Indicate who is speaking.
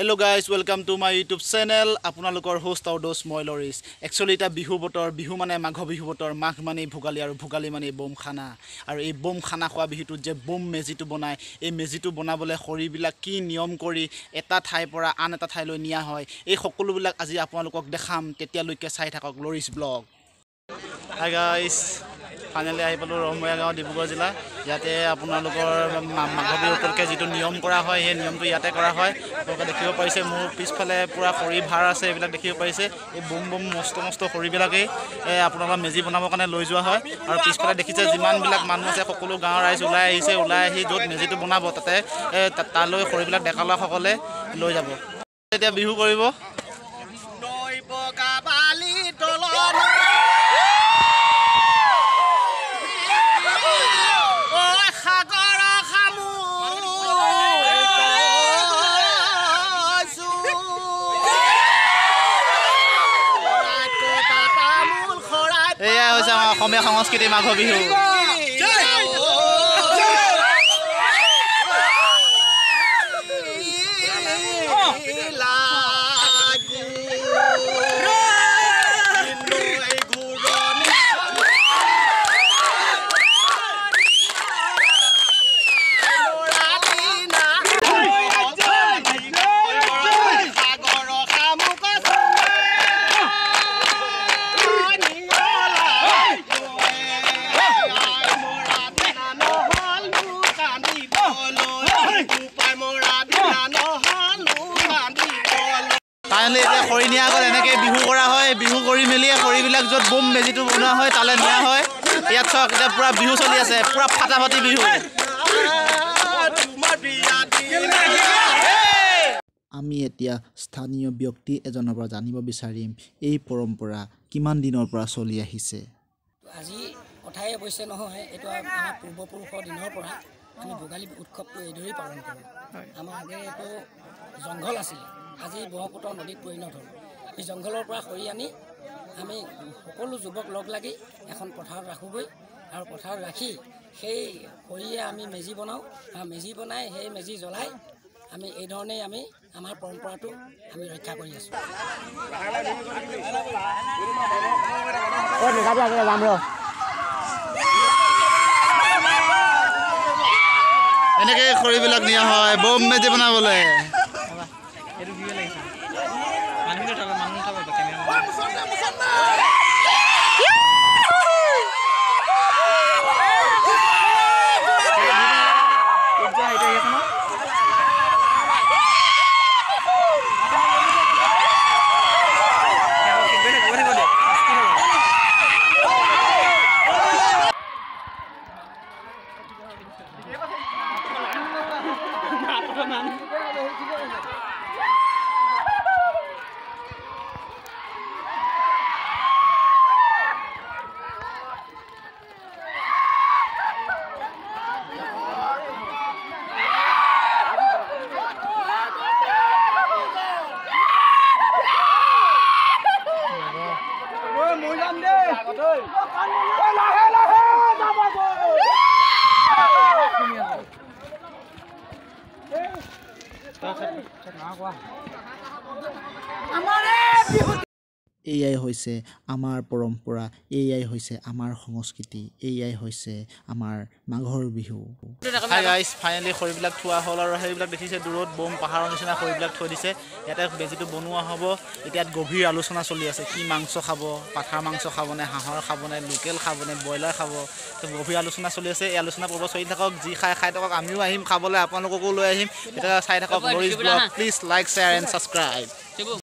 Speaker 1: Hello guys, welcome to my YouTube channel. আপোনালোকৰ host আৰু দোষ্ট মই লৰিছ। একচুৱেলি এতিয়া বিহু বতৰ, বিহু মানে মাঘ বিহু বতৰ, মাঘ মানে ভোগালী আৰু ভোগালী মানে বম খানা। আৰু এই বম খানা খোৱা বিহুটোত যে বম মেজিটো বনায়, এই মেজিটো বনাবলৈ খৰিবিলাক কি নিয়ম কৰি এটা ঠাইৰ পৰা আন এটা ঠাইলৈ নিয়া হয়, এই সকলোবিলাক আজি আপোনালোকক দেখাম। তেতিয়ালৈকে চাই থাকক loris blog. Hi guys, finally আহি পালোঁ ৰহমৰীয়া গাঁও, ডিব্ৰুগড় জিলা। ইয়াতে আপোনালোকৰ মাঘ বিহু উপলক্ষে যিটো নিয়ম কৰা হয়, সেই নিয়মটো ইয়াতে কৰা হয়। আপোনালোকে দেখিব পাৰিছে মোৰ পিছফালে পূৰা খৰি ভাৰ আছে, এইবিলাক দেখিব পাৰিছে। এই বোম বোম মস্ত মস্ত খৰিবিলাকেই আপোনালোকৰ মেজি বনাবৰ কাৰণে লৈ যোৱা হয়। আৰু পিছফালে দেখিছে যিমানবিলাক মানুহ আছে, সকলো গাঁৱৰ ৰাইজ ওলাই আহিছে। ওলাই আহি য'ত মেজিটো বনাব তাতে তালৈ খৰিবিলাক ডেকা ল'ৰাসকলে লৈ যাব। এতিয়া বিহু কৰিব। এয়া হৈছে আমাৰ অসমীয়া সংস্কৃতি মাঘ বিহু। ফাইনেলি এতিয়া খৰি নিয়া গ'ল। এনেকৈ বিহু কৰা হয়। বিহু কৰি মেলি খৰিবিলাক য'ত বোম মেজিটো বনোৱা হয় তালৈ নিয়া হয়। ইয়াত চাওক এতিয়া পূৰা বিহু চলি আছে, পূৰা ফাটাফাটি বিহু। আমি এতিয়া স্থানীয় ব্যক্তি এজনৰ পৰা জানিব বিচাৰিম এই পৰম্পৰা কিমান দিনৰ পৰা চলি আহিছে।
Speaker 2: আজি কথাই অৱশ্যে নহয়, এইটো আমাৰ পূৰ্বপুৰুষৰ দিনৰ পৰা আমি ভোগালী উৎসৱটো এইদৰেই পালন কৰোঁ। আমাৰ আগে এইটো জংঘল আছিলে, আজি ব্ৰহ্মপুত্ৰ নদীত পৰিণত হ'ল। এই জংঘলৰ পৰা খৰি আনি আমি সকলো যুৱক লগ লাগি এখন পথাৰত ৰাখোঁগৈ আৰু পথাৰত ৰাখি সেই খৰিয়ে আমি মেজি বনাওঁ আৰু মেজি বনাই সেই মেজি জ্বলাই আমি এইধৰণেই আমি আমাৰ পৰম্পৰাটো আমি ৰক্ষা কৰি আছোঁ।
Speaker 1: এনেকৈ খৰিবিলাক নিয়া হয় বম মেজি বনাবলৈ। এয়াই হৈছে আমাৰ পৰম্পৰা, এয়াই হৈছে আমাৰ সংস্কৃতি, এয়াই হৈছে আমাৰ মাঘৰ বিহু। হাই গাইজ, ফাইনেলি খৰিবিলাক থোৱা হ'ল আৰু সেইবিলাক দেখিছে দূৰত বম পাহাৰৰ নিচিনা খৰিবিলাক থৈ দিছে। ইয়াতে মেজিটো বনোৱা হ'ব। এতিয়া গভীৰ আলোচনা চলি আছে, কি মাংস খাব, পাঠাৰ মাংস খাবনে, হাঁহৰ খাবনে, লোকেল খাবনে, ব্ৰইলাৰ খাব। তো গভীৰ আলোচনা চলি আছে। এই আলোচনা পৰ্ব চলি থাকক, যি খাই খাই থাকক। আমিও আহিম খাবলৈ, আপোনালোককো লৈ আহিম। এতিয়া চাই থাকক Loris blog. Please like, share and subscribe.